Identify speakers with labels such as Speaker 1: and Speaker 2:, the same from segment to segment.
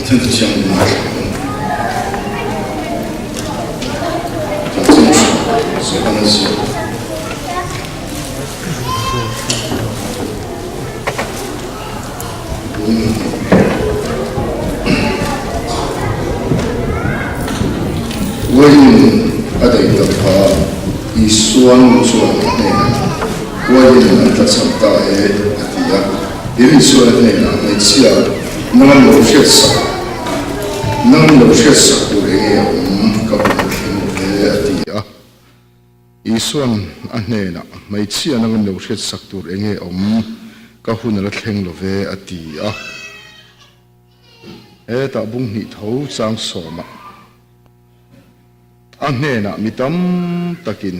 Speaker 1: Pathian thu thianghlim ngaithla ang u. Chanchin tha Johana ziak. Uaiin a daih tak kha Isua nu chuan a hnenah, Uaiin an tla cham ta e, a ti a. Tin, Isuan a hnenah, Hmeichhia, nang an lo hriat sak, nang an lo hriat sak tur eng nge a awm? Ka hun a thleng lo ve, a ti a. Isuan a hnenah, Hmeichhia nang in lo hriat sak tur eng nge awm? Ka hun a la thleng lo ve, a ti a. Hetah bung hnih tho chang sawmah a hnenah mi tam takin,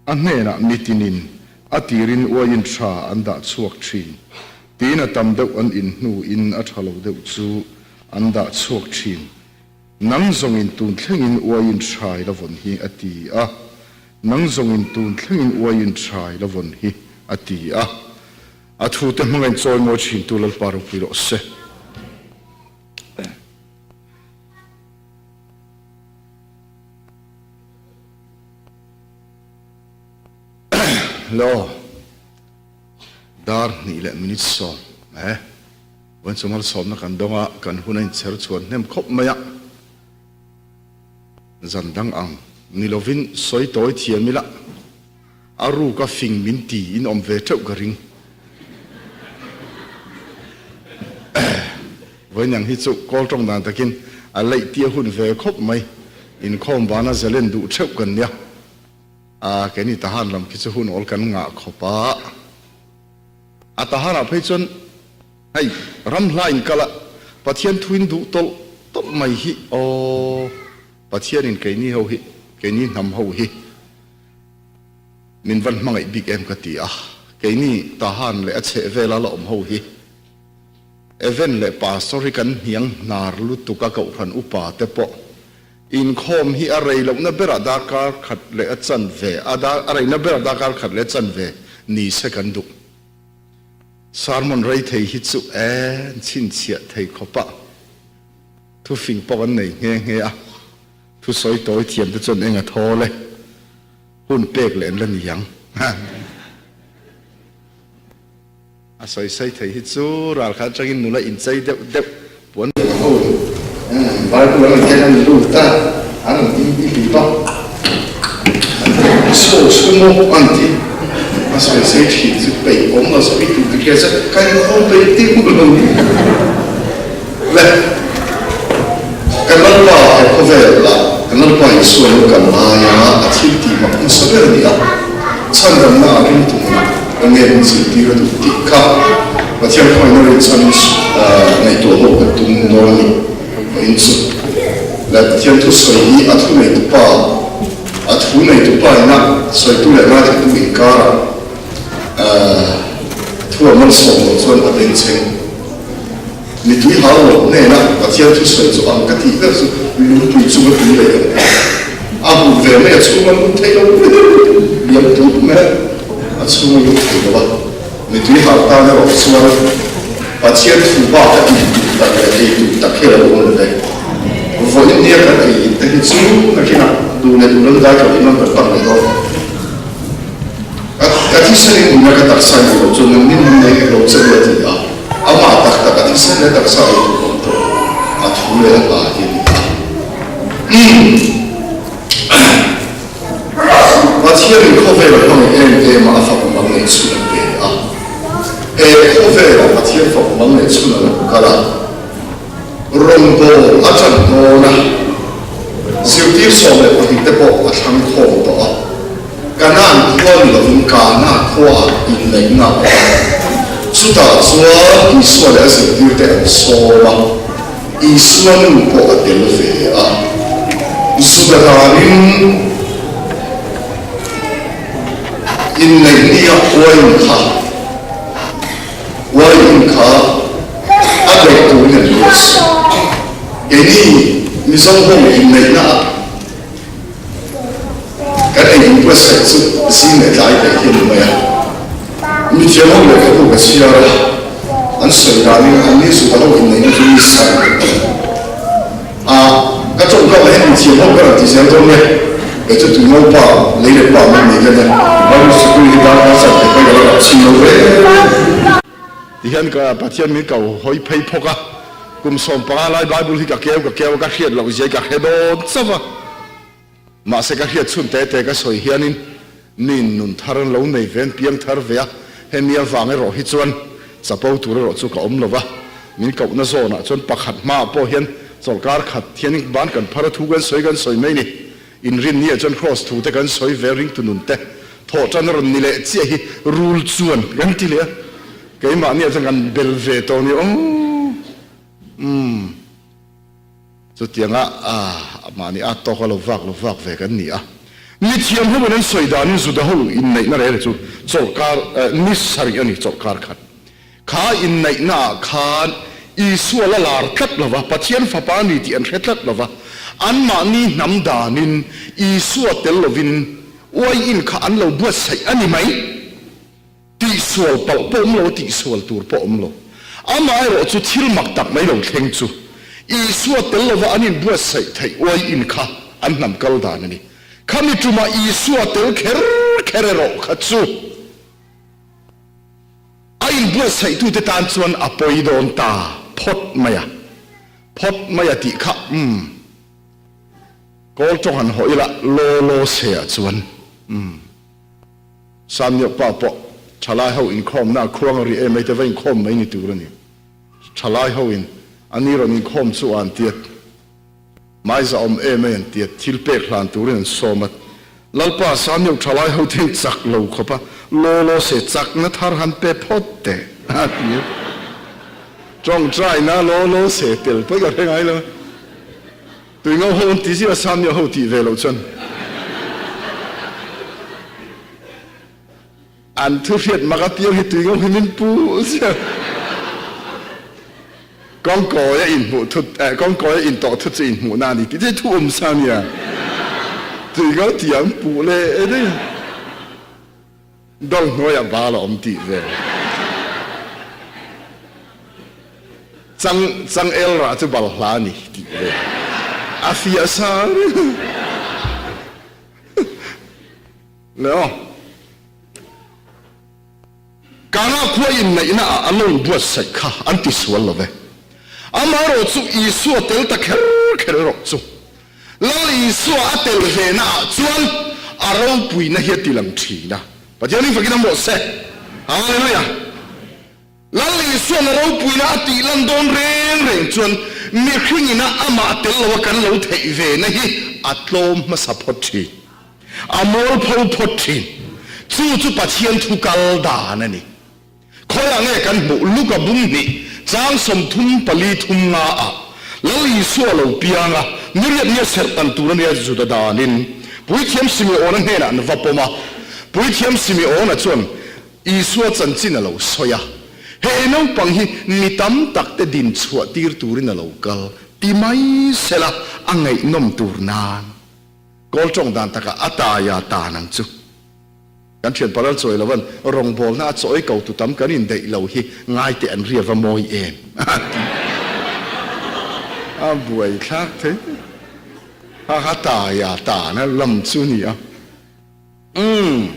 Speaker 1: a hnenah mitinin a tirin uaiin tha an dah chhuak thin, tiin a tam deuh an in hnuin a tha lo deuh chu an dah chhuak thin. Nang zawngin tun thlengin uaiin hrai la vawn hi, a ti a. Nang zawngin tun thlengin uaiin hrai la vawn hi, a ti a. A thute hmangaih chawi mawi thintu Lalpa ropui rawh se. Lo, dar hnih leh minute sawm e. Vawiin chu malsawmna kan dawng a, kan hun a inchher chhuan hnem khawp mai a. Zan dang ang ni lovin sawi tawi thiam ila, a ruk a fing min ti in awm ve teuh ka ring. Vawiin ang hi chu kawl tawng dan takin a leih tia hun ve khawp mai, inkhawm vana zalen duh theuh kan nia. A, keini tahan lam khi chu hun awl kan ngah khawp a. A tahanah phei chuan hei ram hla in kal a, Pathian thuin duh tawlh tawlh mai hi aw, Pathianin keini ho hi, keini hnam ho hi min van hmangaih bik em ka ti a, keini tahan leh a chheh vela la awm ho hi Evan leh Pastor hi kan hniang hnar lutuk a Kohhran upa te pawh inkhawm hi a rei lohna berah darkar khat leh a chanve a a reina berah darkar khat leh a chanve ni se kan duh. Sermon rei thei hi chu en chhinchhiah thei khawp a, thufing pawh kan nei nghe nghe a, thusawi tawi thiam te chuan eng a thawl e, hun pek leh an la ni ang. A sawi sawi thei hi chu ralkhat atangin nula inchei deuh deuh puan ho Bible an rawn ken a ni lut a, an rawn ding ti hlip a, Saw sumo an ti, a sawi sawi thin chu peih awm lo sawi tur ti hria chuan ka inkhawm peih deuh lo le. Kan Lalpa he khawvel ah kan Lalpa Isua lo kal laia a thil tih mak hmasa ber a ni a, chhandamna a ring tumna eng nge min zirtir a duh tih kha Pathian khawngaihna rinchhan ngaihtuah ho kan tum dawn a ni. Vawiin chu leh Pathian thusawi hi a thu neitupa, a thu neitupa ina sawitu leh ngaithlatu inkarah thu a malsawm loh chuan a bengchheng. Mitui hau loh hnena Pathian thusawi chu ang ka tih ber chu lungpui chunga tui leh ang a hmuh ve mai a chhunga lut thei lo liam tut mai a chhunga lut thei lo a mitui hau tan erawh chuan Pathian thu bak a in duh tak leh ei duh tak hi a lo awm lo ve. Vawiin nia kan ei in te hi chu nakinah duh leh duh lo dai tawh in an rawn pan leh dawn. Ka thisen in nuna ka taksa in duh loh chuan nang nin min nei hek lo che u a ti a. Amah tak tak a thisen leh taksa ei tur awm tawh a thu leh a hla hi a ni a. Pathian in khawvel a hmangaih em em a, a fapa mal neih chhun a pe a. He khawvel ah Pathian fapa mal neih chhun a lo kal a, rawngbâwl a ṭan dawn a, zirtir 12 te pawh a thlang khawm tawh a. Kanaan khua ni lovin Kana khuaah inneihna a awm a. Chutah chuan Isua leh a zirtirte an sawm a, Isua nu pawh a tel ve a. Juda danin inneih nia uain kha uain kha a daih turin an ruat. Keini Mizo ho inneihna ah Kan ei in buatsaih chu zing leh tlai daih hi a ni mai a. Mithiam ho lehkhabu ka chhiar a, an sawi danin an ni chu ka lo inneihna chu mi sarih ho ka rawn ti zel dawn nia. Kei chu tui ngo pa, lei leh pa mai nei ka nia. Bible sikul hi darkar sat theih paih ka la rap chhin lo ve. Tihian ka Pathian min ko hawi phei phawk a, kum 15 lai Bible hi ka keu ka keu a, ka hriat loh zia ka hre dawn chauh a. Mahse ka hriat chhun te te ka sawi hianin mi nun thar an lo nei ve, an piang thar ve a, hemi avang erawh hi chuan chapo tur erawh chu ka awm lo va, min kohna zawnah chuan pakhat hmaah pawh hian chawlhkar khat hian ban kan phar a, thu kan sawi kan sawi mai ni. Inrinni ah chuan Kraws thu te kan sawi ve, ringtu nun te thawh tan a rawn ni leh chiah hi rul chuan kan ti leh a, keimahni ah chuan kan bel ve tawh a ni aw. Umm. Chutianga mahni a tawka lo vak lo vak ve kan ni a. Mithiam ho in an sawi danin Juda ho inneihna rel chu chawlhkar ni sarih a ni, chawlhkar khat. Kha inneihna ah khan Isua la lar tlat lo va, Pathian fapa a ni tih an hre tlat lo va, anmahni hnam danin Isua tel lovin uaiin kha an lo buatsaih a ni mai. Tihsual palh pawh awm lo, tihsual tur pawh awm lo. Amaherawh chu thil mak tak mai lo thleng chu Isua tel lova an inbuatsaih theih uai in kha an hnam kal dan a ni. Khami tumah Isua tel kher kher erawh kha chu a inbuatsaihtute tan chuan a pawi dawn ta phawt mai a, phawt mai a tih kha umm. Kawl tawng han hawh ila law law se ah chuan umm. Samniawk pa pawh thalai ho inkhawmna a khuang a ri em mai te va inkhawm mai ni tur a ni. Thalai ho in a ni rawn inkhawm chu an tiat hmaiza awm em mai an tiat thil pek hlan turin an sawm a. Lalpa Samniawk thalai ho te in chak lo khawp a, law law se chakna thar han pe phawt teh a ti a. Tawngtaina law law se tel pawi ka hre ngai lo. Tui ngo ho an ti zia Samia ho tih ve loh chuan an thu hriat mak apiang hi tui ngo hi min pu zia. Kawngkawi a inhmuh thut eh kawngkawi a intawh thut chu inhmuhna a ni tih te thu awm sa nia. Tui ngo tih an puh leh daih a. Dawng hnuaiah bal a awm tih vel. Chang chang el rah chu bal hla a ni tih vel. A fiah sa reng. Le aw. Kana khua inneihna ah an lo inbuatsaih kha an ti sual lo ve. Amaherawh chu Isua tel ta kher kher erawh chu Lal Isua a tel ve na ah chuan a ropuina hi a ti lang thin a. Pathian in fakin a mawh se. Hallelujah! Lal Isuan a ropuina a tih lan dawn reng reng chuan mihring ina amah tel lo a kan lo theih ve na hi a tlawm hmasa phawt thin. A mualpho phawt thin. Chu chu Pathian thu kal dan a ni. Khawiah nge kan hmuh? Luka bung hnih, chang 34 thum nga ah Lal Isua lo piang a, niriat nia serh tan tur a nia Juda danin Puithiam Simeona hnenah an va pawm a. Puithiam Simeona chuan Isua chanchin a lo sawi a, He naupang hi mi tam tak te din chhuah tir turin a lo kal ti mai sela a ngaihnawm tur nan Kawl tawng dan takah a taia tan ang chu. Kan thian paral chawi lo an rawngbawlna a chawi ko tu tam kan indaih lo hi ngai teh an ria va mawi em a ti. A buai thlak thei. Ha ha taia tana lam chu ni a. Umm.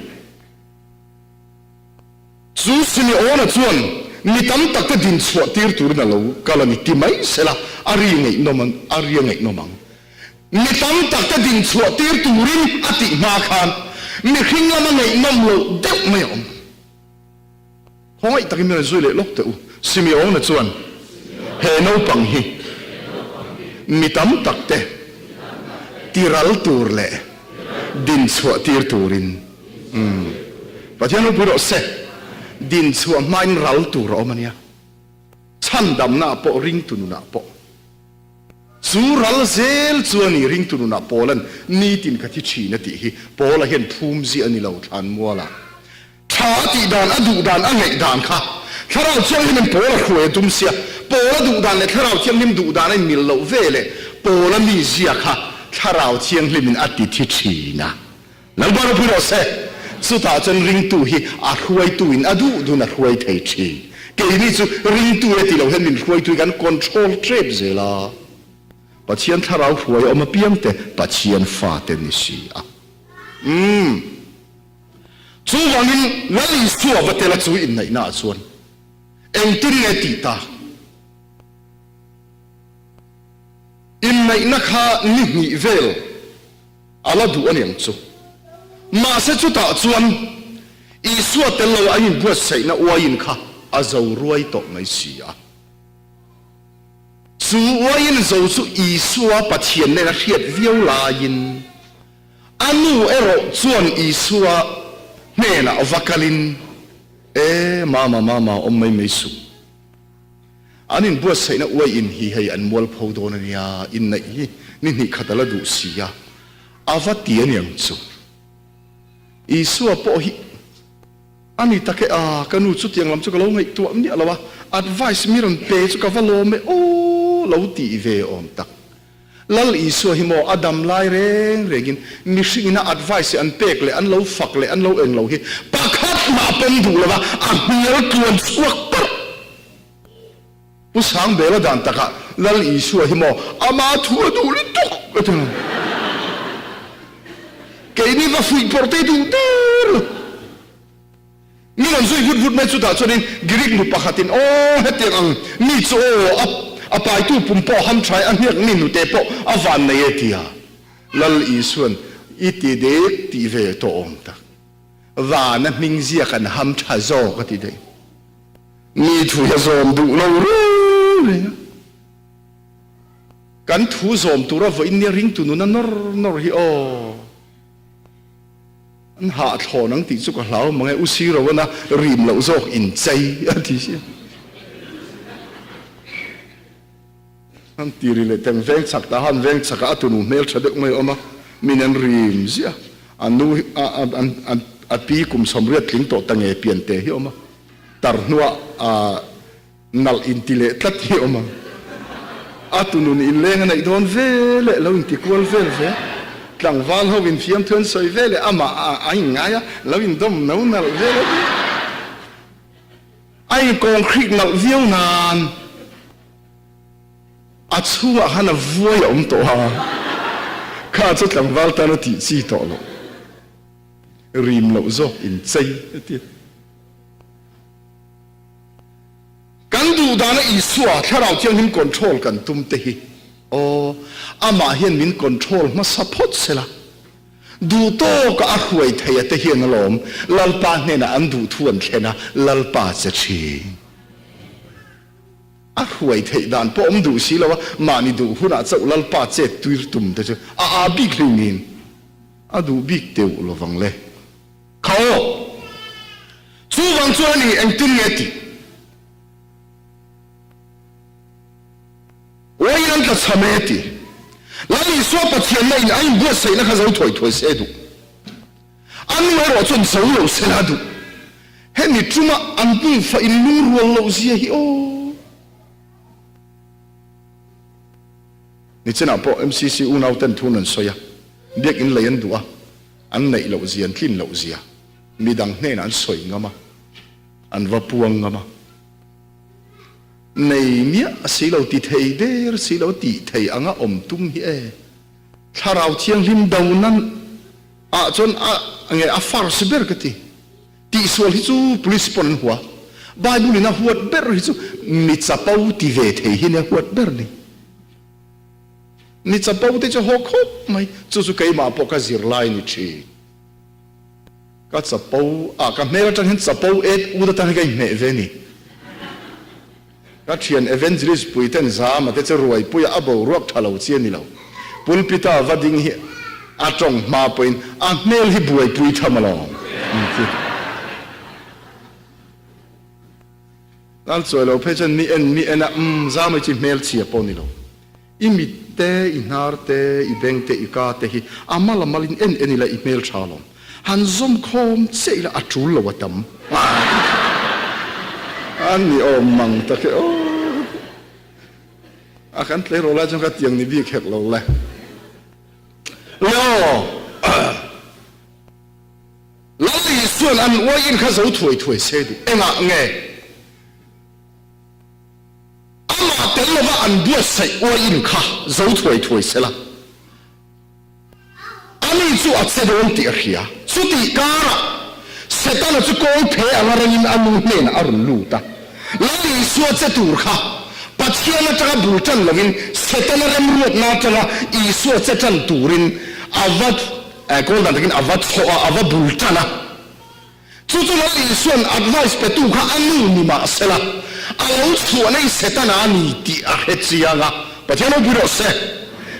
Speaker 1: Chu Simeona chuan mi tam tak te din chhuah tir turin a lo kal a ni ti mai sela a ri ngaihnawm a ria ngaihnawm ang. Mi tam tak te din chhuah tir turin a tih hma khan mihring lama ngaihnawm loh deuh mai a awm. Khawngaih takin min rawn zui leh lawk teh u. Simeona chuan he naupang hi mi tam tak te tiral tur leh din chhuah tir turin Pathian ropui rawh se. Din chhuah hmain ral tur a awm a nia. Chhandamna ah pawh ringtu nunah pawh. Chu ral zel chu a ni ringtu nunah Paula'n nitin ka thi thin a tih hi Paula hian phum ziah a ni lo thlanmualah. Tha a tih dan, a duh dan, a ngaih dan kha Thlarau Thianghlimin Paula hruai a tum sia. Paula duh dan leh Thlarau Thianghlim duh dan a inmil loh ve leh Paula mizia kha Thlarau Thianghlimin a ti thi thin a. Lalpa ropui rawh se. Chutah chuan ringtu hi a hruaitu in a duh dun a hruai thei thin. Keini chu ringtu e ti lo hian min hruaitu hi kan control tep zel a. Pathian thlarau hruai awm apiangte Pathian fate ni si a. Umm. Chuvangin Lal Isua va tel a chu inneihna ah chuan engtin nge tih tak? Inneihna kha ni hnih vel a la duh aniang chu. Mahse chutah chuan Isua tel lo a inbuatsaihna uaiin kha a zo ruai tawh mai si a. Chu uaiin zo chu Isua Pathian nen a hriat viau laiin a nu erawh chuan Isua hnenah va kalin, E mama, mama, awm mai mai suh. An inbuatsaihna uai in hi hei an mualpho dawn a nia, inneih hi ni hnih khat a la duh si a, a va ti a niang chu. Isua pawh hi a ni tak e, a ka nu chutiang lam chu ka lo ngaihtuah miah lo a, advice mi rawn pe chu ka va lawm e aw lo tih ve awm tak. Lal Isua hi maw a dam lai reng rengin mihringin a advice an pek leh an lo fak leh an lo eng lo hi pakhat mah pawm duh lova a hnial tluan chhuak parh. Pu Sangbela dan takah Lal Isua hi maw ama thu a duh lutuk a ti lo. Keini va fuih pawrh te duh der lo. Mi rawn zui vut vut mai chutah chuanin Greek nu pakhatin, Aw, hetiang ang mi chu aw, a a paitu pum pawh ham thain a hniak mi nute pawh a van nei e tia Lal Isuan i ti dek tih ve tawh awm tak. Vana hming ziak an ham tha zawk a ti daih. Mi thu hi a zawm duh lo reng reng a. Kan thu zawm tura vawiin nia ringtu nuna nawr nawr hi aw. An hahthlawn ang tih chu ka hlau mang e, U Siroana rim loh zawk in chei a ti si. An ti ri leh teng veng chak ta han veng chak ah a tunu hmel tha deuh mai a awm a, min an rim ziah. A nu hi a pi kum 80 tling tawh ta nge pian te hi a awm a, tar hnuah a Nalh inti leh tlat hi awm ang. A tunun inleng a neih dawn ve leh lo inti kual vel ve. Tlangval ho infiam thu an sawi ve leh amah a inngai a, lo indawm no nalh vel a ni. A inkawngkhrik nalh viau nan a chhungah khan a vuai a awm tawh a, kha chu tlangval tan a tih chi tawh loh. Rim loh zawk inchei a ti. Kan duh dana Isua Thlarau Thianghlim control kan tum te hi aw, amah hian min control hmasa phawt sela, duh tawka a hruai thei a te hian alawm Lalpa hnenah an duh thu an thlen a, Lalpa che thin. A hruai theih dan pawh awm duh si lo a, mahni duh hunah chauh Lalpa chet tuir tum te chu a aa bik hlingin a duh bik teuh lovang le. Kha aw! Chuvang chuan a ni engtin nge tih? Uaiin an tla chham e ti. Lal Isua Pathianna in a inbuatsaihna kha zo thuai thuai se duh. A nu erawh chuan zo lo se la duh. Hemi tuma an hmungfa in lungrual loh zia hi aw! Nichinah pawh MCC unauten thu an sawi a, biakinn lei an duh a. An neih loh zia, an tlin loh zia midang hnenah an sawi ngam a, an va puang ngam a. Nei miah a si lo, ti thei der si lo, tih thei anga awm tum hi e. Thlarau Thianghlim do nan ah chuan a nge a first ber ka ti. Tihsual hi chu police pawn an hua. Bible in a huat ber hi chu mi chapo ti ve thei hi nia huat ber ni. Ni chapo te chu haw khawp mai, chu chu keimah pawh ka zir lai ni thin. Ka chapo a, ka hmel atang hian chapo et ut atang hian ka inhmeh ve ni. Ka thian evangelist pui ten zama te chu ruaipuia a boruak tha lo chi a ni lo. Pulpita va ding hi a tawng hma pawhin a hmel hi buaipui tham alawm. Lal chuai lo phei chuan mi en mi en a, umm zama hi chu i hmelchhia pawh a ni lo. I mit te, i hnar te, i beng te, i ka te hi a mal a malin en en ila i hmel tha alawm. Han zawm khawm chiah ila a tul lo a tam. A ni awm mang tak e aw. A kan tleirawl lai chuan ka tiang ni bik hek lo le. Le aw. Lal Isuan an uai in kha zo thuai thuai se duh. Engah nge? Amah tel lova an. an buatsaih uaiin kha zo thuai thuai sela, ani chu a che dawn tih a hria. Chutih karah Setana chu kawl phe anga rangin a nu hnenah a rawn lut a. Lal Isua che tur kha Pathian atanga bul tan lovin Setana remruatna atanga Isua che tan turin a va, kawl dan takin a va chhoh a, a va bul tan a. Chu chu Lal Isua'n advice petu kha a nu ni mah sela, a lo chhuah nei Setana a ni tih a hre chiang a, Pathian ropui rawh se.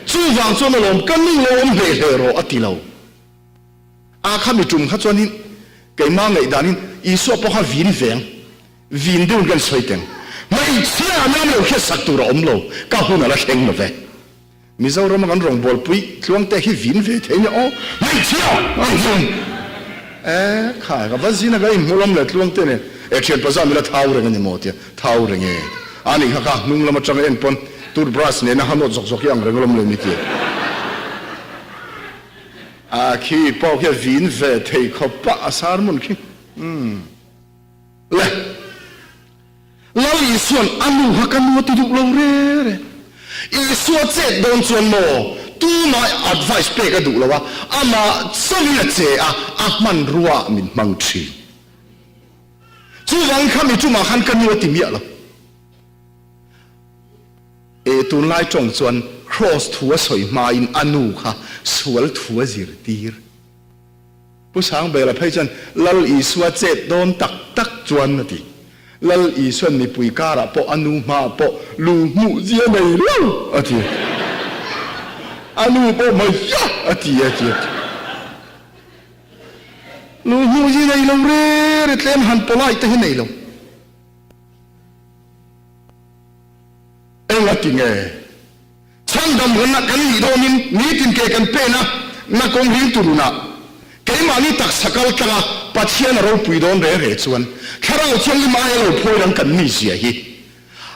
Speaker 1: Chuvang chuan alawm ka nu lo awm hle hle rawh a ti lo. A kha mi tum kha chuanin keimah ngaihdanin Isua pawh kha vin veng, vin deuhin kan sawi teng. Hmeichhia nam lo hriatsak tur a awm lo, ka hun a la thleng lo ve. Mizoram a kan rawngbawlpui tluangte hi vin ve thei nia aw hmeichhia an vin e khai ka va zin a ka inhmu lam leh tluangte nen e thian paza mila thau reng a ni maw tia thau reng e a nih kha kha hnung lam atanga en pawn toothbrush nena ha nawt zawk zawk hi ang reng alawm le mi tia a khi pawh khi a vin ve thei khawp a a sermon khi umm le. Lal Isua'n a nu kha ka nu a ti duh lo re re. Isua chet dawn chuan maw tumah advice pek a duh lo a, amah chauhin a che a, a hmanrua ah min hmang thin. Chuvangin kha mi tumah khan ka nu a ti miah lo. E tunlai tawng chuan Kraws thu a sawi hmain a nu kha sual thu a zirtir. Pu Sangbela phei chuan Lal Isua chet dawn tak tak chuan a ti. Lal Isua'n mipui karah pawh a nu hmaah pawh lu hmuh zia nei lo a ti. A nu pawh mai ya a ti a ti a ti. Lu hmuh zia nei lo re re tlem han polite te hi nei lo. Eng a ti nge? Chhandam rana kan nih dawnin nitin ke kan pen a, na kawng hring turunah keimahni taksa kal tlanga Pathian a ropui dawn re re chuan Thlarau Thianghlim aia lo phawi rang kan mi zia hi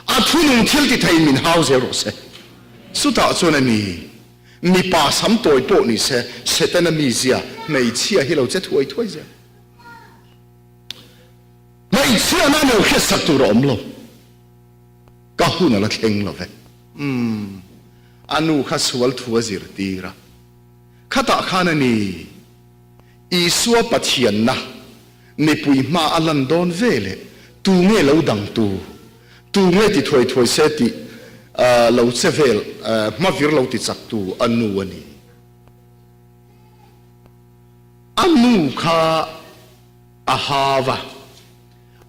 Speaker 1: a thunung thil ti thei min hau zel rawh se. Chutah chuan a ni, mipa sam tawi pawh ni se, Setana mizia hmeichhia hi lo che thuai thuai zel. Hmeichhia nan lo hriatsak tur a awm lo. Ka hun a la thleng lo ve. Umm, a nu kha sual thu a zirtir a. Khatah khan a ni, Isua Pathianna mipui hma a lan dawn ve leh tu nge lo dang tu, tu nge ti thuai thuai se tih lo che vel hma vir lo ti chak tu a nu a ni. A nu kha a hau a.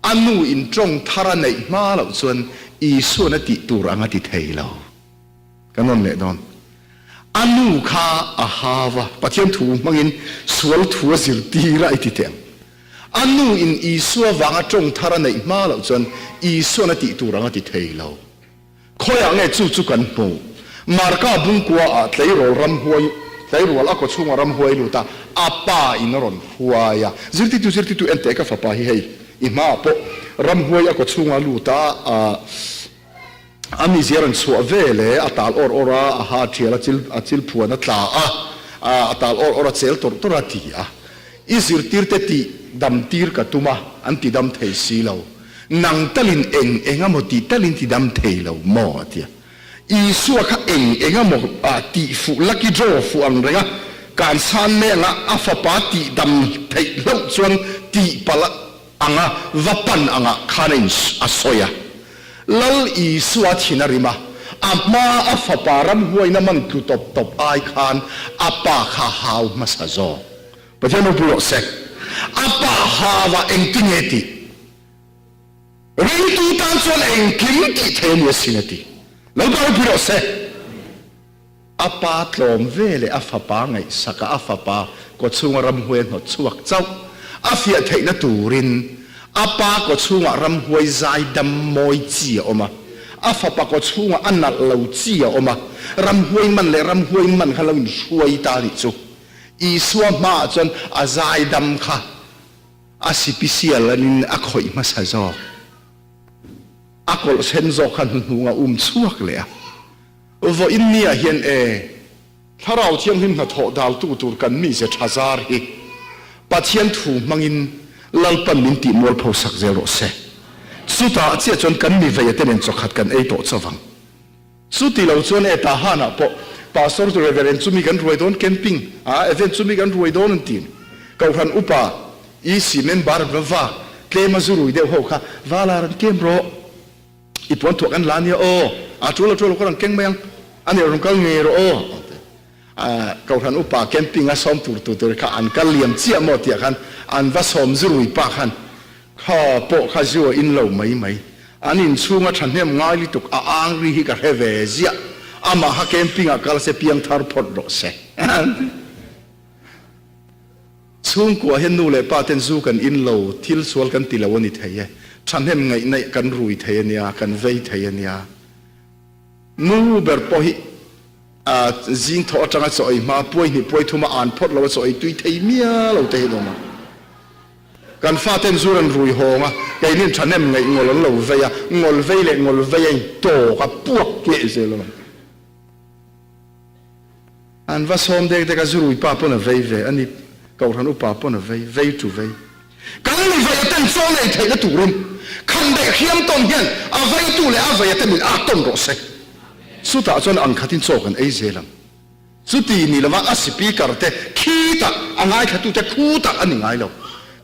Speaker 1: A nu in tawng thar a neih hma loh chuan Isua'n a tih tur ang a ti thei lo. Ka nawn leh dawn. A nu kha a hau a, Pathian thu hmangin sual thu a zirtir a i ti teh ang. A nu in Isua vanga tawng thar a neih hma loh chuan Isua'n a tih tur ang a ti thei lo. Khawiah nge chu chu kan hmuh? Marka bungkua ah tleirawl ramhuai, tleirual a kawchhunga ramhuai lut a, a pa in a rawn huai a. Zirtitu, zirtitu en teh ka fapa hi hei, i hmaah pawh ramhuai a kawchhunga lut a, a mizia rawn chhuah ve le, a tal awr awr a, a ha thial a chil, a chil phuan a tla a, a tal awr awr a chel tawrh tawrh a ti a. I zirtirte tih dam tir ka tum a, an ti dam thei si lo. Nang talin eng eng a maw tih talin ti dam thei lo maw? a ti a. Isua kha eng eng a maw tih fuh lucky draw fuh ang reng a, kan san mai anga a fapa tih dam theih hlauh chuan tih palh anga va pan angah khan a in a sawi a. Lal Isua thin a rim a, a hma a fapa ramhuaina man tlu tawp tawp ai khan a pa kha hau hmasa zawk. Pathian ropui rawh se. A pa hava engtinge tih? Ringtu tan chuan engkim tih thei a ni asin a ti. Lalpa ropui rawh se. A pa tlawm ve leh a fapa ngaihsak a, a fapa kawchhunga ramhuai a hnawt chhuak chauh. A fiah theihna turin a pa kawchhungah ramhuai zai dam mawi chi a awm a, a fapa kawchhungah a nalh lo chi a awm a, ramhuai man leh ramhuai man kha lo inhruai ta nih chu. Isua hmaah chuan a zaidam kha a sipisial anin a khawih hmasa zawk. A kawlh sen zawk kha hnuhnung a um chhuak leh a. Vawiin niah hian e, Thlarau Thianghlim hnathawh daltu tur kan mize tha zar hi Pathian thu hmangin Lalpan min tih mualpho sak zel rawh se. Chutah chiah chuan kan mi veia te nen chawkhat kan ei tawh chauh ang. Chuti lo chuan e Tahan-ah pawh Pastor chu Reverend chumi kan ruai dawn camping a event chumi kan ruai dawn an ti. Kohhran upa EC member an va vak tlem a zu rui deuh ho kha Vala rawn kem rawh i puan thuah kan la nia aw a tul a tul lo ka rawn keng mai ang a nih rawn kal ngei rawh aw an ti. Kohhran upa camping a sawm tur tu tur kha an kal liam chiah maw tih ah khan an va sawm zu rui pa khan Kha pawh kha zu a in lo mai mai. An inchhunga thahnem ngai lutuk a ang ri hi ka hre ve ziah. Amah kha camping ah kal se piang thar phawt rawh se. Chhungkua hian nu leh pa ten zu kan in lo, thil sual kan ti lo a ni thei e. Thahnem ngaihnaih kan rui thei a nia, kan vei thei a nia. Nu ber pawh hi zing thawh atanga chaw ei hma puai hnih puai thuma an phawt lo a chaw ei tui thei mial lo te hi an awm a. Kan faten zu rawn rui hawng a, keinin thahnem ngaih ngawl an lo vei a, ngawl vei leh ngawl vei a intawk a, puak keh zel a. An va sawm dek dek a, zu rui pa pawn a vei ve, ani Kohhran upa pawn a vei, vei tu vei. Kan mi vei a ten chaw nei theihna turin khan daih hriam tawn hian a veitu leh a vei a te min ak tawn rawh se. Chutah chuan ang khatin chaw kan ei zel ang. Chuti ni lova a speaker te khitah a ngaithlatute khutah a ni ngai lo.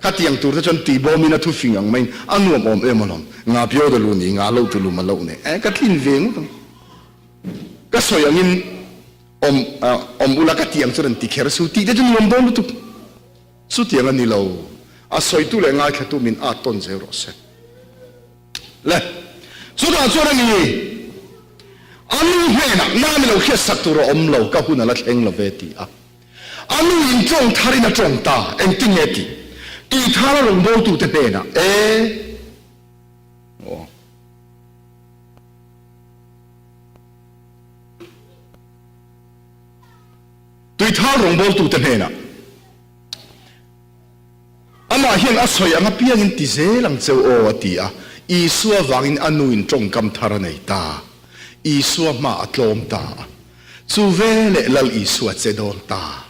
Speaker 1: Khatiang tur te chuan tihbawmin a thufing ang maiin a nuam awm em alawm. Nga pio da lu ni, nga loh tu lu ma loh ne. Eh ka tlin ve ngawt ang. Ka sawi angin awm awm ula ka tih ang chu rawn ti kher su tih te chu nuam dawn lutuk. Chutiang a ni lo. A sawitu leh ngaithlatu min at tawn zel rawh se. Le, chutah chuan a ni, a nu hnenah nami lo hriatsak tur a awm lo, ka hun a la thleng lo ve ti a. A nu in tawng tharin a tawng ta, engtin nge tih? Tui thar a rawngbawltute hnenah, E, aw. Tui thar rawngbawltute hnenah. Amah hian a sawi ang apiangin ti zel ang cheu aw a ti a, Isua vangin a nuin tawngkam thar a nei ta. Isua hma a tlawm ta a, chu veleh Lal Isua che dawn ta.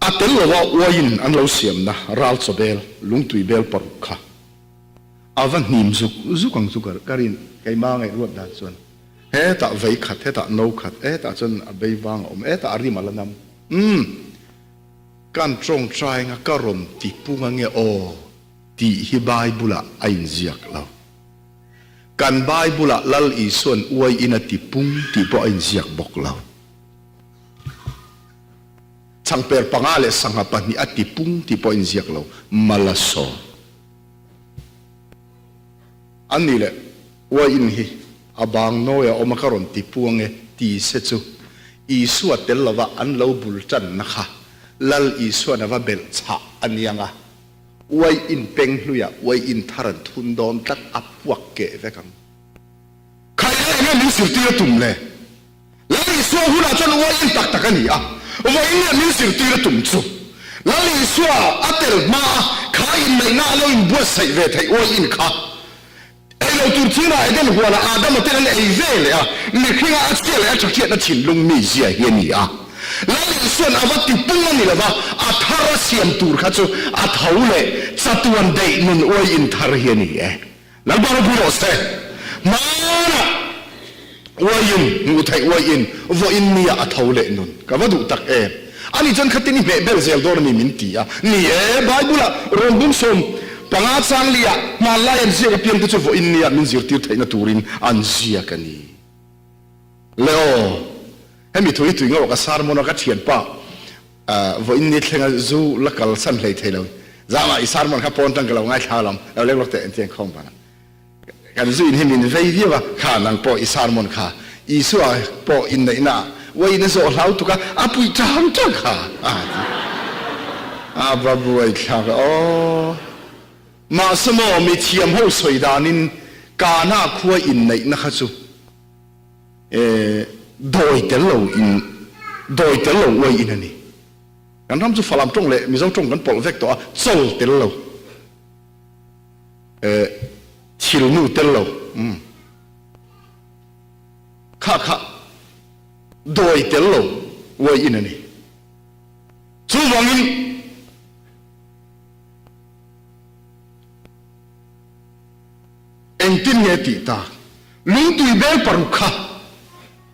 Speaker 1: A tel lova uaiin an lo siamna ral chawbel, lungtui bel paruk kha a va hnim zuk zuk ang chu ka rin, keimah ngaihruat dan chuan hetah vei khat, hetah no khat, hetah chuan a bei vang a awm, hetah a rim a la nam. Umm. Kan tawngtainga ka rawn ti pung ange aw tih hi Bible-ah a inziak lo. Kan Bible-ah Lal Isua'n uai in a ti pung tih pawh a inziak bawk lo. Changper panga leh sangha pahnih a ti pung tih pawh a inziak lo. Malasawm. An nih leh uai in hi a bang nawi a awm a ka rawn ti pung ange ti se chu Isua tel lova an lo bul tanna kha Lal Isua'n a va belh chhah a niang a, uai in peng hluiah uai in thar an thun dawn tlat a puak keh vek ang. Khaila enge min zirtir a tum le? Lal Isua hunah chuan uai in tak tak a ni a, vawiin nge min zirtir a tum chu? Lal Isua a tel hma a kha inneihna a lo inbuatsaih ve theih uai in kha Ei lo tur thingah Eden huanah Adama ten an ei ve leh a, mihringa a chhia leh a thahriatna thinlung mi zia hi a ni a. Lal Isua'n a va ti pung a ni lova, a thar a siam tur kha chu a tho leh chatuan daih nun uai in thar hi a ni e. Lalpa ropui rawh se. Hmanah uai in, hmuh theih uai in, vawiin nia a tho leh nun. Ka va duh tak em. Ani chuan khatin i hmeh ber zel dawn a ni min ti a. Ni e, Bible-ah rawn bung 15 chang liah hmanlai an ziak apiang te chu vawiin nia min zirtir theihna turin an ziak a ni. Le aw, hemi thu hi tui ngawh ka sermon a ka thianpa vawiin ni thlenga zu la kalsan hlei thei lo. Zama i sermon kha pawn tang ka lo ngaithla alawm, lo leng lawk teh engtiang khawm vang a. Kan zu in hi min vei viau a, kha nang pawh i sermon kha Isua pawh inneihna ah uaiin a zawh hlau tuk a, a puih tang tang kha a ti. A va buai thlak a aw. Mahse maw mi thiam ho sawi danin Kana khua inneihna kha chu dawi tel lo in dawi tel lo uai in a ni. Kan ram chu Falam tawng leh Mizo tawng kan pawlh vek tawh a, chawl tel lo. Eh thil nu tel lo umm kha kha dawi tel lo uai in a ni. Chuvangin engtin nge tih tak? Lungtui bel paruk kha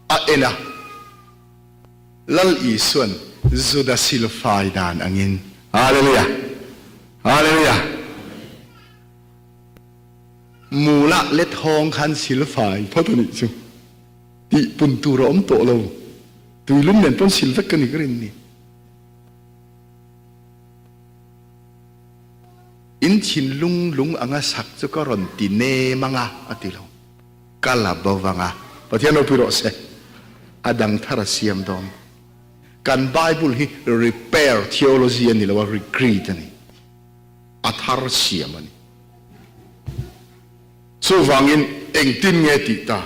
Speaker 1: a en a. Lal Isuan Juda silfai dan angin. Hallelujah! Hallelujah! Mula let hawng khan silfai phawt a nih chu. Tih pun tur a awm tawh lo. Tuilum nen pawn sil vek ka ni ka rin ni. In thinlung lung anga sak chu ka rawn ti nem anga a ti lo. Ka la bo vang a. Pathian ropui rawh se. A dang thar a siam dawn. Kan Bible hi repair theology a ni lo a, recreate a ni. A thar siam a ni. Chuvangin engtin nge tih tak?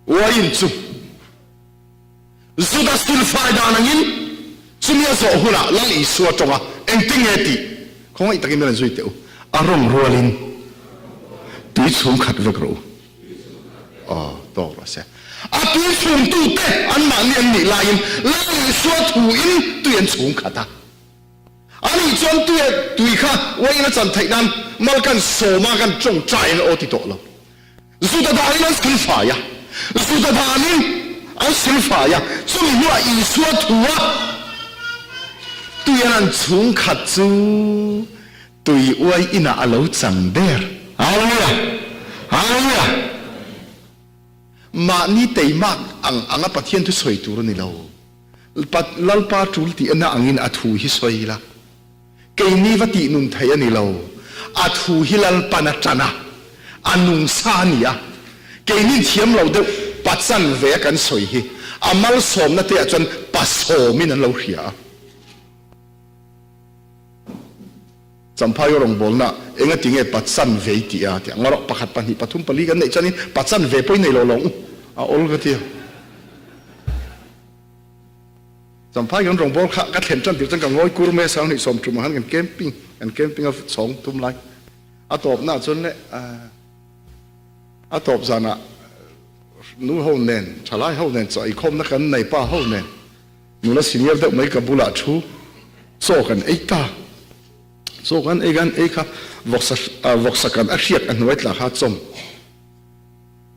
Speaker 1: Uaiin chu Juda silfai dan angin chumi a zawh hunah Lal Isua tawnga engtin nge tih khawngaih takin min rawn zui teh u. A rawng rualin tui chhung khat vek rawh u. Aw, tawk rawh se. A tui chhungtute anmahni an nih laiin Lal Isua thuin tui an chhung khat a. Ani chuan tui tui kha uaiin a chan theih nan mal kan sawm a, kan tawngtai in aw ti tawh lo. Juda danin an silfai a, Juda danin an silfai a, chumi hnuah Isua thu a tuian an chhungkhat chu tui uai inah a lo chang der. Hallelujah! Hallelujah! Mahni teimak ang anga Pathian thu sawi tur a ni lo. Lalpa tul tih na angin a thu hi sawi ila, keini va tih nun thei a ni lo. A thu hi Lalpan a tan a, a nung sa a ni a. Keini thiam lo deuh pachan ve a kan sawi hi a malsawmna te ah chuan pasawmin an lo hria a. Champhai rawngbawlna engati nge pachan ve i tih a? Tih ang erawh pakhat, pahnih, pathum, pali kan neih chuanin pachan ve pawh i nei lo lo ang u, a awl ka ti a. Champhai kan rawngbâwl kha ka thlen ṭan tir chuan ka ngawi kur mai a, Sanghnih sawmṭum ah khan kan camping, kan camping a chhawng thum lai. A tawpna ah chuan le a tawp zanah nu ho nen, ṭhalai ho nen chaw eikhawmna kan nei, pa ho nen nula senior deuh mai ka bulah thu chaw kan ei ta. Chaw kan ei kan ei kha vawksa vawksa kan a hriak a hnuai tla kha chawm.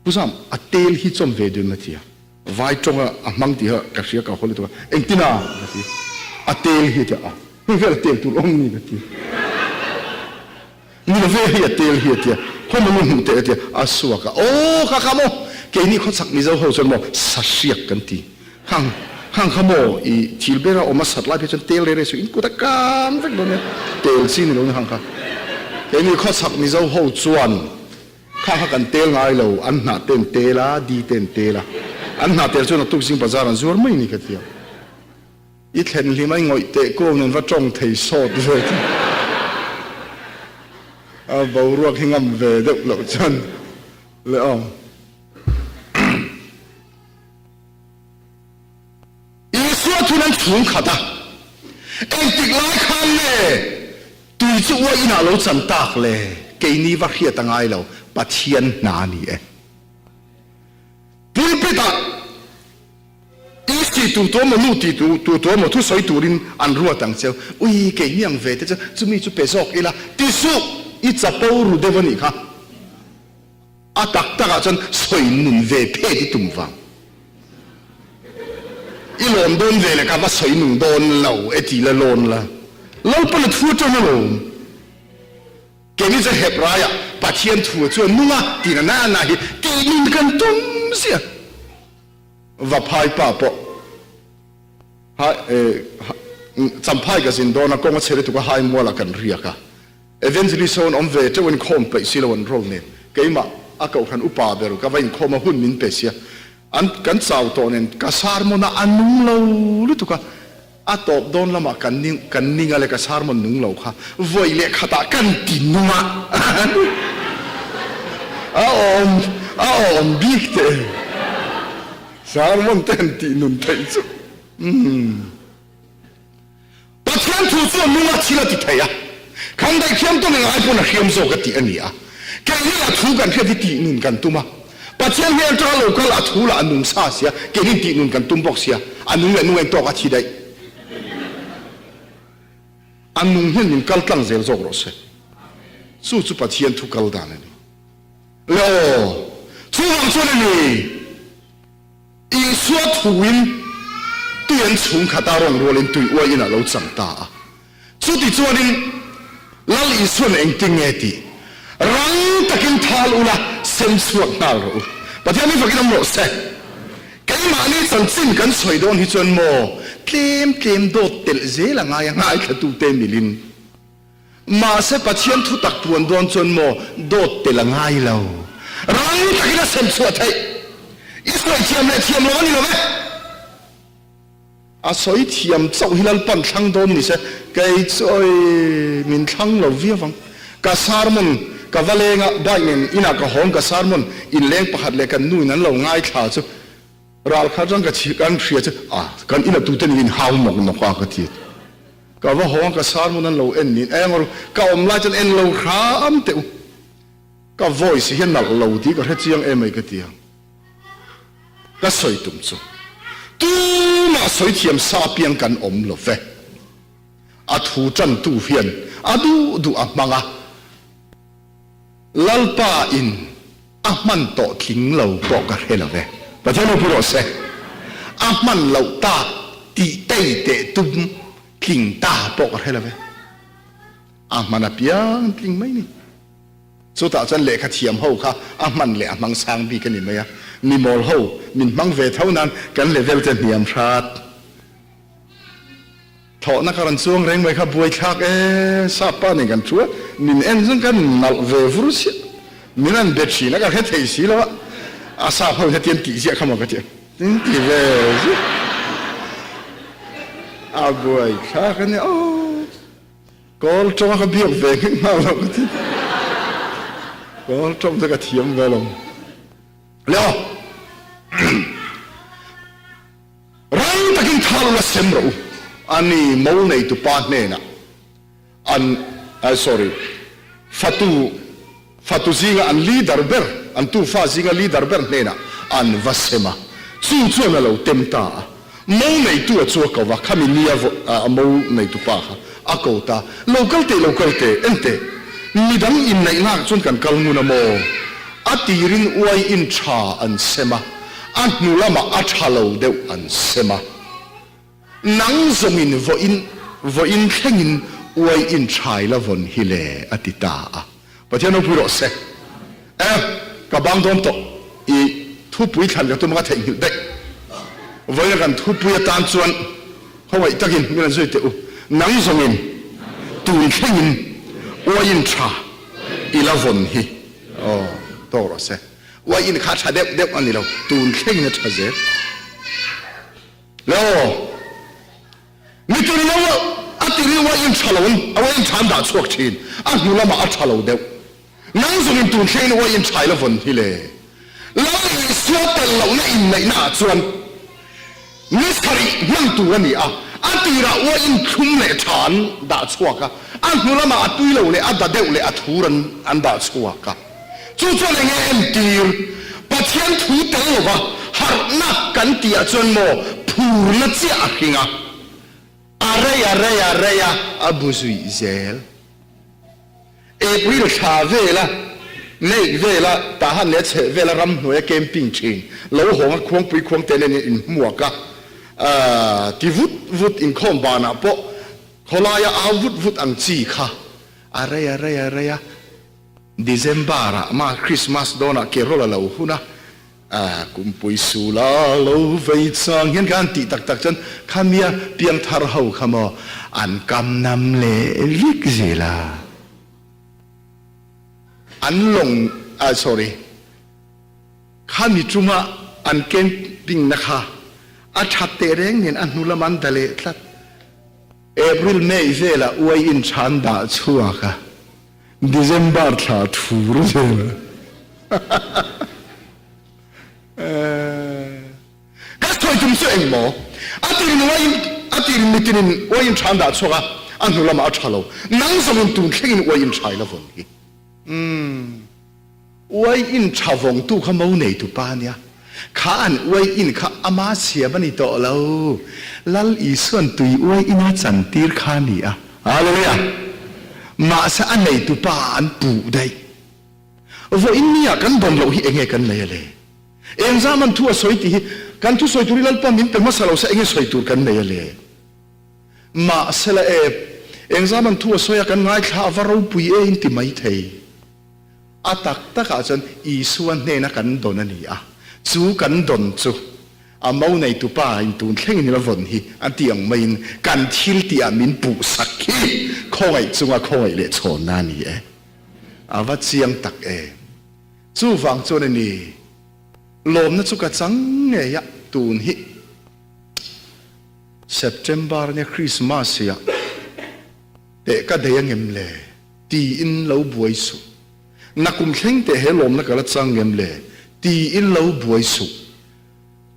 Speaker 1: Pu Zam, a tel hi chawm ve dun a ti a. Vai tawng a a hmang tih kha ka hria ka haw lutuk a, engtin a? ka ti. A tel hi a ti a, hei vel a tel tur awm ni ka ti. Ni lo ve hei a tel hi a ti a, khaw maw nu hmuh teh a ti a, a suak a, aw kha kha maw, keini khawchhak Mizo ho chuan maw sahriak kan ti, khang khang kha maw i thil ber a awm a sat lai phei chuan tel rere suh in kut a kang vek dawn nia, tel chi ni lo ni khang kha. Keini khawchhak Mizo ho chuan Kha kha kan tel ngai lo, an hnah te an tel a, di te an tel a. An hnah tel chuan a tuk zing bazar an zuar mai ni ka ti a. I thlen hlim a i ngawih teh ko nen va tawng thei sawt ve chu. A boruak hi ngam ve deuh loh chuan le aw. Isua thun an chhung khat a, engtik lai khan nge tui chu uai inah lo chan tak le? Keini va hriat a ngai lo, Pathian hna a ni e. Pulpit ah Isi tu tu emaw nu ti tu tu emaw thusawi turin an ruat ang cheu, ui keini ang ve te chu chumi chu pe zawk ila ti suh, i chapo ru deuh a nih kha. A tak takah chuan sawi nun ve phet i tum vang. I lawn dawn ve le ka va sawi nung dawn lo e ti la lawn la. Lalpan a thu atang alawm. Keini chu Hebraiah Pathian thu chu a nung a tih na na na hi tih nun kan tum ziah. Vaphai pa pawh ha Champhai ka zin dawn a kawng a chhe lutuk a Haimualah kan riak a. Evangelist ho an awm ve teuh inkhawm peih si lo an role nen keimah a kohhran upa ber ka va inkhawm a hun min pe sia an kan chau tawh nen ka sermon a a nung lo lutuk a a tawp dawn lamah kan ning kan ning a le ka sermon nung lo kha vawi leh khatah kan ti nung a a awm a awm bik teh sermon te han tih nun theih chu umm. Pathian thu chu a nung a, thil a ti thei a, kan daihthiam tawn eng ai pawn a hriam zawk a tih a ni a. Keini a thu kan hriat hi tih nun kan tum a, Pathian hmel atanga lo kal a thu lah a nung sa sia, keini tih nun kan tum bawk sia, a nung leh nung en tawk a thi daih. A nung hian min kal tlang zel zawk rawh se. Chu chu Pathian thu kal dan a ni. Le aw, chuvang chuan a ni, Isua thuin tui an chhung khat a rawn rualin tui uai inah lo chang ta a. Chuti chuanin Lal Isuan engtin nge tih rang takin thal ula sem chhuak nghal rawh u. Pathian hi fakin awm rawh se. Keimahni chanchin kan sawi dawn hi chuan maw tlem tlem dawt telh zel a ngai a ngaithlatute milin. Mahse Pathian thutak puan dawn chuan maw dawt tel a ngai lo. Rang takin a sem chhuah theih. I sawi thiam leh thiam lo a ni lo ve. A sawi thiam chauh hi Lalpan thlang dawn ni se, kei chu awi min thlang lo viau ang. Ka sermon ka va leng a, bike nen inah ka hawng ka sermon inleng pakhat leh kan nu in an lo ngaithla chu ral khat rang ka kan hria chu a kan ina tute nen in hau nawk nawk a ka ti a. Ka va hawng a ka sermon an lo en niin eng ru ka awm lai chuan en lo hram teh u. Ka voice hi a nalh lo tih ka hre chiang em mai ka ti ang. Ka sawi tum chu tumah sawi thiam sa apiang kan awm lo ve. A thu tantu hian a duh duh a hmang a, Lalpa in a hman tawh tling lo pawh ka hre lo ve. Pathian ropui rawh se. A hman loh tak tih tei teh tum tling ta pawh ka hre lo ve. A hman apiang tling mai ni. Chutah chuan lehkha thiam ho kha a hman leh a hmang sang bik a ni mai a, mi mawl ho min hmang ve tho nan kan level te hniam hrat. Thawhna ka rawn chuang reng mai kha buaithlak e, sap pa nen kan thu a, min en chuan kan nalh ve vur chiah, min an be thin a ka hre thei si lo a, a sap ho hian tian tih ziah kha maw ka ti a, tin ti ve ziah a buaithlak a nia aw. Kawl tawng a ka biak ve nghek nghal lo ka ti. Kawl tawng te ka thiam ve lo. Le aw. Rang takin thal ula sem rawh u. Ani mo neitu pa hnenah an sorry fatu Fatu zinga an leader ber, an tufa zinga leader ber hnenah an va sem a, chu chuan a lo tem ta a. Mo neitu a chu a ko va, khami nia a mo neitu pa kha a ko ta, Lo kal teh, lo kal teh, en teh, midang inneihnak chuan kan kal ngun a maw? A tirin uai in tha an sem a, a hnu lamah a tha lo deuh an sem a. Nang zawngin vawiin vawiin thlengin uai in thai la vawn hi le a ti ta a. Pathian ropui rawh se. E, ka bang dawn tawh. I thupui thlan ka tum a ka theihnghilh daih. Vawiina kan thupui atan chuan khawngaih takin min rawn zui teh u. Nang zawngin tun thlengin uai in tha i la vawn hi. Aw, tawk rawh se. Uai in kha tha deuh deuh a ni lo, tun thlengin a tha zel. Le aw, mi tul lo a ti rilru a in tha lo in a uai in tha an dah chhuak thin, a hnu lamah a tha lo deuh. Nang zawng in tun thleng in uai in tha i la vawn hi le. Lal Isua tel lohna inneihna ah chuan ni sarih hman tur a ni a, a tirah uai in thlum leh tha an dah chhuak a, a hnu lamah a tui lo leh a da deuh leh a thur an an dah chhuak a. Chu chuan eng nge entir? Pathian thu tel lova harhna kan tihah chuan maw phurna chiah a hring a, a rei a rei a rei a, a bu zuih zel. April thla vela May vela Tahan leh a chheh vela ramhnuaia camping thin lo hawnga khuangpui khuangte nen inhmuak a, ti vut vut inkhawm banah pawh khawlaia au vut vut ang chi kha a rei a rei a rei a. December ah mah Christmas dawn ah Carol a lo hun a, kumpui sul a lo vei chang hian kha an tih tak tak chuan khamia piangthar ho kha maw an kam nam leh vek zel a, an lawng ah sorry khami chunga an camping na kha a that teh reng nen a hnu lam an da leh tlat. April May velah uai in than dah chhuak a. December thla thur zel Ka sawi tum chu eng maw? A tir nung a in a tir mitin in uai in than dah chhuak a, a hnu lamah a tha lo. Nang zawng in tun thleng in uai in thai la vawn hi. Umm. Uai in tha vawngtu kha mo neitu pa ania. Kha an uai in kha ama siam a ni tawh lo. Lal Isuan tui uai ina chantir kha a ni a. Hallelujah! Mahse a neitu pa an puh daih. Vawiin nia kan dawn loh hi enge kan nei a le? Eng zaman thu a sawi tih hi kan thu sawi tur hi Lalpa min pe hmasa lo se enge sawi tur kan nei a le? Mahsela e, eng zaman thu a sawi a kan ngaithla a va ropui e in ti mai thei. A tak takah chuan Isua hnena kan dawn a ni a, chu kan dawn chu a mo neitu pa in tun thlengin ila vawn hi a ti ang maiin kan thil tihah min puhsak hi khawngaih chunga khawngaih leh chhawnna a ni e. A va chiang tak em! Chuvang chuan a ni, lawmna chu ka chang ngei a, tun hi September nia Christmas hi ah teh ka dei angem le tiin lo buai suh. Nakum thleng teh he lawmna ka la chang ngem le tiin lo buai suh.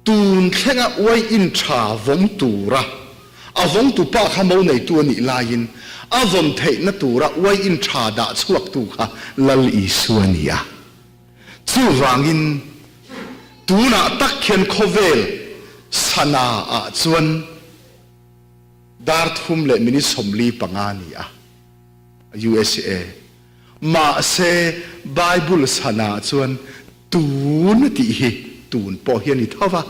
Speaker 1: Tun thlenga uai in tha vawng tura a vawngtu pa kha mo neitu a nih laiin a vawn theihna tura uai in tha dah chhuaktu kha Lal Isua a ni a. Chuvangin tunah tak hian khawvel sana ah chuan dar thum leh minute 45 a ni a, USA. Mahse Bible sana ah chuan tun a tih hi tun pawh hi a ni tho va.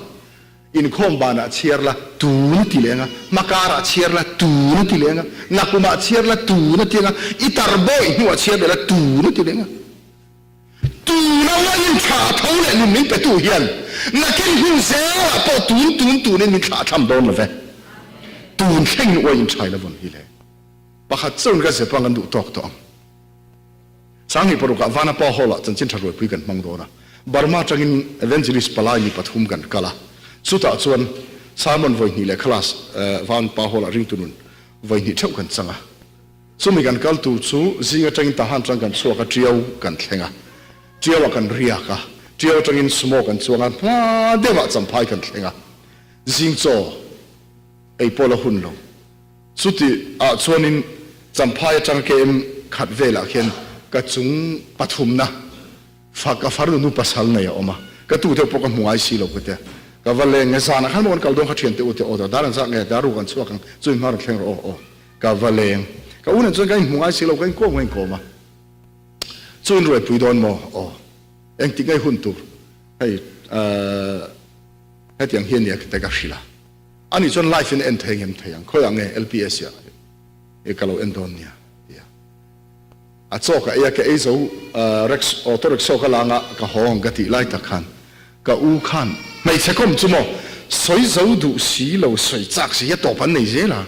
Speaker 1: Inkhawm banah chhiar la tun a ti leh ang a, hmakarah chhiar la tun a ti leh ang a, nakumah chhiar la tun a ti ang a, i tarbawih hnuah chhiar leh la tun a ti leh ang a. Tuna uaiin thla a tho leh nun min petu hian nakin hun zelah pawh tun tun tunin min thlah tham dawn lo ve. Tun thlengin uaiin tha ila vawn hi le. Pakhat chuan ka zep ang an duh tawk tawh ang. Sanghnih parukah Vanapa Hall-ah chanchin tha ruaipui kan hmang dawn a. Burma atangin Evangelist palai mi pathum kan kal a. Chutah chuan sermon vawi hnih leh class Vanapa Hall-ah ringtu nun vawi hnih theuh kan chang a. Chumi kan kal tur chu zing atangin Tahan atang kan chhuak a, Tiau kan thleng a, Tiauah kan riak a, Tiau atangin Sumo kan chuang a, hma deuhah Champhai kan thleng a, zing chaw ei pawh la hun lo. Chuti ah chuanin Champhai atanga KM khat velah khian ka chung pathumna fa ka farnu nu pasal nei a awm a, ka tu deuh pawh ka hmu ngai si lo ka tia, ka va leng nge zanah khan maw kan kal dawn kha thiante u te aw dar an zak nge dar ru kan chhuak ang chumi hma rawn thleng rawh aw aw. Ka va leng. Ka u nen chuan kan inhmu ngai si lo, ka inkawm ka inkawm a. Chu in ruaipui dawn maw? Aw. Engtik ngei hun tur hei hetiang hi a nia te ka hrilh a. Ani chuan live in a en thei ngem thei ang, khawiah nge LPS ah i ka lo en dawn nia ti a. A chaw ka ei a, ka ei zo auto rickshaw ka la anga ka haw ang ka tih lai tak khan ka u khan hmeichhe kawm chu maw sawi zo duh si lo sawi chak si hi a tawp an nei zel a.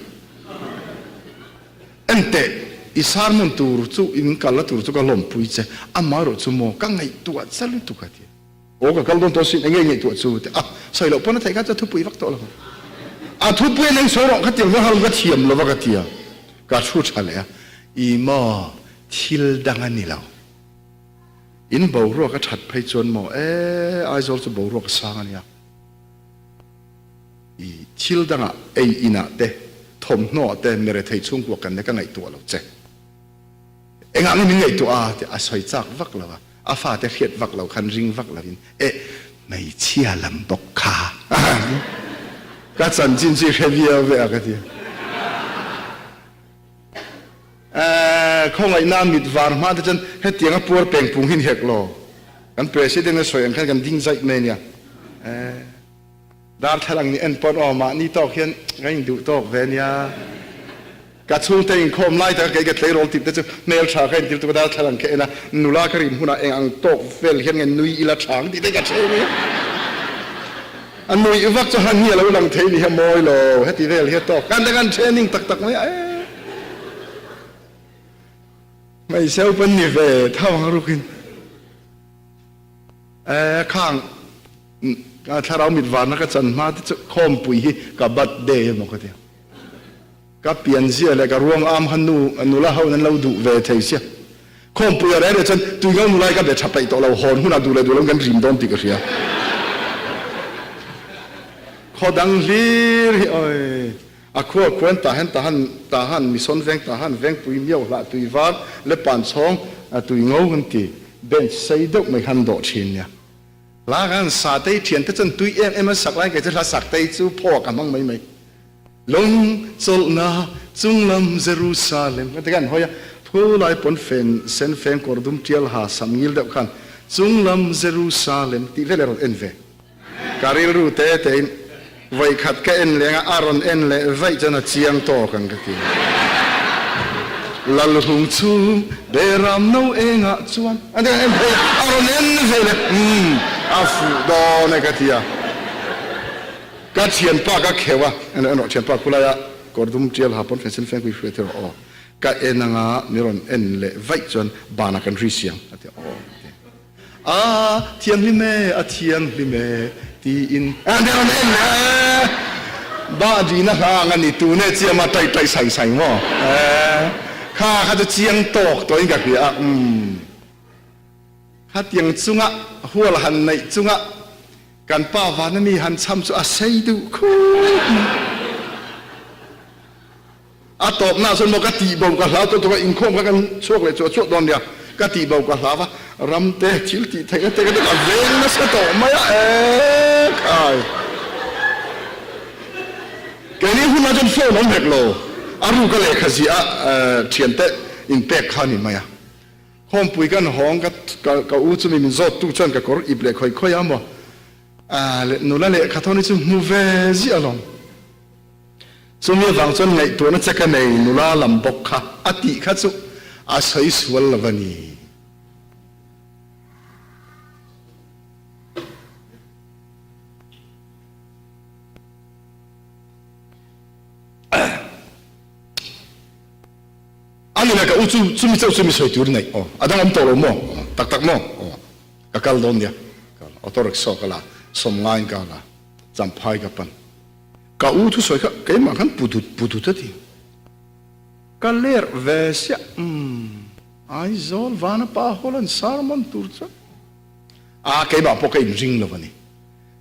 Speaker 1: Enteh, i sermon tur chu in kal la tur chu ka lawmpui che, amaherawh chu maw ka ngaihtuah che lutuk a ti. Aw ka kal dawn tawh sin, enge i ngaihtuah chu ti a, sawi loh pawn a theih kha chu a thupui vak tawh lo. A thupui a neng sawi rawh ka ti ang hian ka thiam lo va ka ti a, ka thu tha leh a, i maw thil dang a ni lo. In boruak a that phei chuan maw e Aizawl chu boruak a sang a nia. I thil dangah ei inah te, thawmhnaw ah te mirethei chhungkua kan nia ka ngaihtuah lo che. Engah nge min ngaihtuah a tih a sawi chak vak lo a, a fate hriat vak lo khan ring vak lovin eh hmeichhia lam bawk kha ka chanchin chu i hre viau ve a ka ti. Eh khawngaihna mit var hma te chuan hetianga puar peng pung hi ni hek lo. Kan president a sawi ang khan kan ding zaih mai a nia. Eh. Darthlalang nih en pawn aw mahni tawk hian ka induh tawk ve nia. Ka chhungte inkhawm lai taka kei ka tleirawl tip te chu hmeltha ka intir tuk a darthlalang ka en a, nula ka rin hunah eng ang tawk vel hian nge nui ila tha ang tih te ka hre nia. A nuih vak chu han hi a lo lang thei ni hi a mawi lo, heti vel hi a tawk kan te kan training tak tak mai a e. Hmeichhe upa ni ve tho ang rukin. E khang Thlarau mit varna ka chan hma te chu khawmpui hi ka birthday emaw ka ti a. Ka pianzia leh ka ruang am kha nu nula ho in an lo duh ve thei sia. Khawmpui a reh reh chuan tui ngo nula hi ka be tha peih tawh lo, hawn hunah duh leh duh lo in kan rim dawn tih ka hria. Khaw dang hlir hi awi a khua khuan tahen tahan tahan mison veng tahan vengpui miau hlah tui var le pan chhawng tui ngo kan ti bench sei deuh mai khan dawh thin nia. Hla khan Satei thiante chuan tui em em an sak lai kei chu hla Saktei chu phaw ah ka hmang mai mai. Lung chawlhna chunglam Jerusalem kan ti khan hawi a, phu lai pawn fen sen feng kawr dum tial ha sam ngil deuh khan. Chunglam Jerusalem tih vel a rawn en ve. Ka rilru te tein vawikhat ka en leng a, a rawn en leh vaih chuan a chiang tawk ang ka ti. Lalhung chhung Beram no engah chuan a rawn en phei a, a rawn en ve leh umm a fuh dawn e ka ti a. Ka thianpa ka kheuh a, en rawh thianpa khulaia kawr dum tial ha pawn fen sen feng pui hruai thei rawh aw. Ka en anga mi rawn en leh vaih chuan banah kan ri siang a ti a, aw ka ti. A thianghlim e, a thianghlim e tiin a mi rawn en leh a, bah dina hla ang a ni tun e chiam a taih taih sai sai maw eh kha kha chu chiang tawk tawhin ka hria a, umm khatiang chunga hual han neih chunga kan pa vana mi han cham chu a sei duh khawp mai. A tawpna chuan maw ka tih bo ka hlau tawh tuk a, inkhawm kha kan chhuak leh chuah chuah dawn nia, ka tih bo ka hlau a, ram te thil tih theihna te ka ka veng nasa tawh mai a, eeh khai. Keini hunah chuan phone awm hek lo, a ruka lehkha ziah a thiante inpek kha a ni mai a. Khawmpui kan hawng ka ka u chumi min zawttu chuan ka kawr ip leh khawi khawi a maw, nula lehkha thawn hi chu hmu ve ziah alawm. Chumi avang chuan ngaihtuahna che ka nei nula lam bawk kha a tih kha chu a sawi sual lo a ni. A nula ka u chu chumi chauh chu mi sawi tur neih aw a dang awm tawh lo maw tak tak maw aw ka kal dawn nia auto rickshaw ka la sawmngaiin ka la champhai ka pan. Ka u thusawi kha keimah khan pu dut pu dut a ti. Ka ler ve siah umm Aizawl Vanapa Hall an sermon tur chuan a keimah pawh ka inring lo a ni.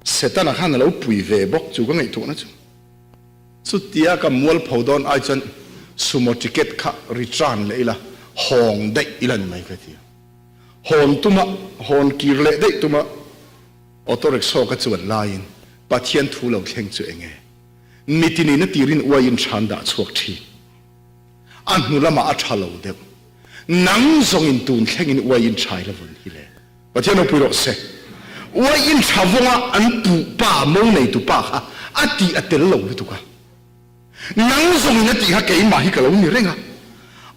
Speaker 1: Setana khan a lo pui ve bawk chu ka ngaihtuahna chu. Chutia ka mualpho dawn ai chuan sumo ticket kha return leh ila hawng daih ila ni mai ka ti a. Hawn tuma hawn kir leh daih tuma Auto rickshaw ka chuan laiin Pathian thu lo thleng chu enge? Mitinin a tirin uaiin than dah chhuak thin. A hnu lamah a tha lo deuh. Nang zawngin tun thlengin uaiin thai la vawn hi le. Pathian ropui rawh se. Uaiin tha vawnga an puh pa, mo neitu pa kha a tih a tel lo lutuk a. Nang zawngin a tih kha keimah hi ka lo ni reng a,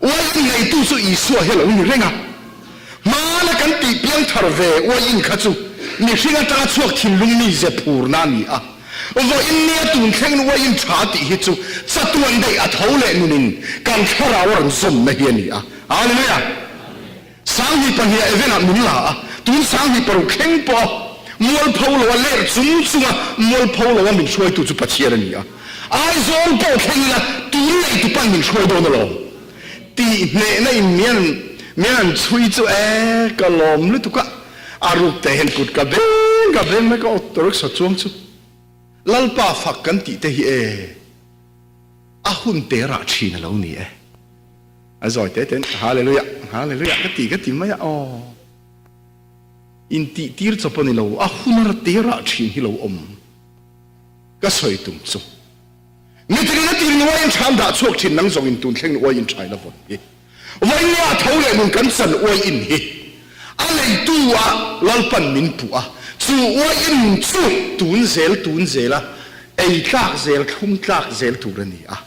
Speaker 1: uaiin neitu chu Isua hi a lo ni reng a. Hmana kan tih piang thar ve uaiin kha chu mihring atanga chhuak thinlung mi ze phurna a ni a. Vawiin nia tun thlengin uaiin tha tih hi chu chatuan daih a tho leh nunin kan thlarau a rawn zawmna hi a ni a. Hallelujah! 2002 event ah min la a, tun 2006 thleng pawh a mualpho lo a, ler chung chung a mualpho lo a min hruaitu chu Pathian a ni a. Aizawl pawh thleng ila tun nei tu pa'n min hruai dawn alawm tih hnehna in mian mian an chhui chu e ka lawm lutuk a, a ruk te hian kut ka beng ka beng mai ka auto rickshaw chuang chu Lalpa fak kan tih te hi e a hun te rah thin a lo ni e. A zawi te ten Hallelujah, Hallelujah ka ti ka ti mai a, aw. Intih tir chawp a ni lo, a hunar te rah thin hi lo awm. Ka sawi tum chu. Mitinin a tir ni uaiin than dah chhuak thin nang zawng in tun thleng ni uaiin thai la vawn hi. Vainia a tho leh nun kan chan uaiin hi. A leitu a Lalpan min puh a, chu uaiin chu tun zel tun zel a ei tlak zel thlum tlak zel tur a ni a.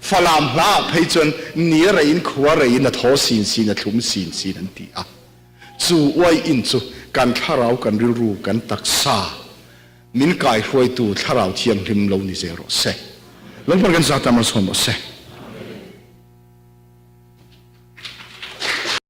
Speaker 1: Falam hlaah phei chuan ni a reiin khua reiin a thaw sin sin a thlum sin sin an ti a. Chu uai in chu kan thlarau kan rilru kan taksa min kaihruaitu thlarau thianghlim lo ni zel rawh se. Lalpan kan zat a malsawm rawh se.